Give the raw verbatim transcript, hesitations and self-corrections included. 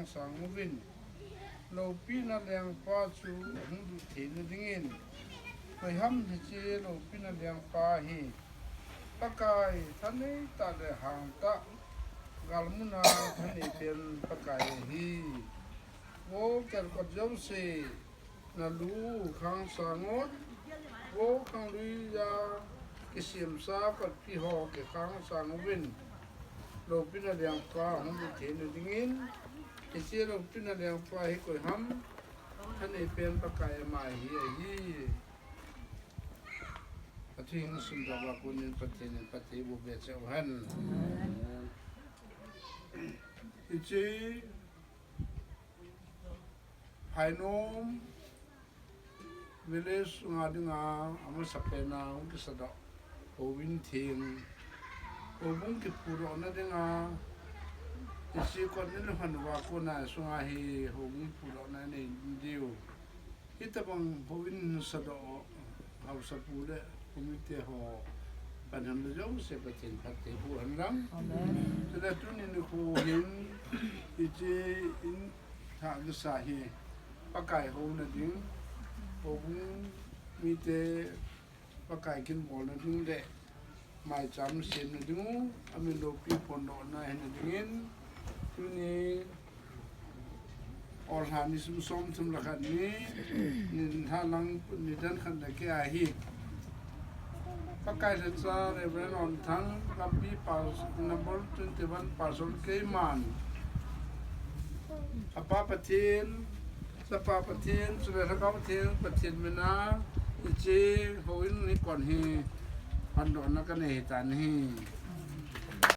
sang uvin, loupina lengpa chu hung lut theina dingin, koiham hiche loupina lengpa hi Pakai thanei tah le hangtah, galmuna thanei pen Pakai ahi. Vo kelkot jouse, nalu khang sang un, vo khanglui a kisemsa patpi ho kikhang sang uvin, loupina lengpa hung lut theina dingin, hiche loupina lengpa hi koiham, thanei pen Pakai ama hi ahi. Athu hing sum tah uva konin Pathen in phatthei boh peh cheh uhen. Hiche Phainom village sunga dinga amasapen a hung kisadoh houbung theng, houbung kiphudohna dinga, hiche kot ni le lha uva kona sunga hi houbung phudohna nei diu. Hitobang houin sadoh haosapu le committee ho, panham le jouse Pathen phatthei boh hen lang. Amen. Chule tuni nikho hin hiche in thah kisa hi Pakai houna ding, houbung mite Pakai kin bolna ding le maicham semna dingu, amin loupi phondohna hina dingin, tuni Olha ni sum som thum le khat ni, ni lha lang ni dan khat le keh ahi. Pakai lhacha Reverend Onthang, Lampi Pastor number twenty-one Pastor keiman, Apa Pathen, Chapa Pathen, chule Lhagao Theng Pathen mina, hiche houin nikon hi phondohna kanei hitan ahi.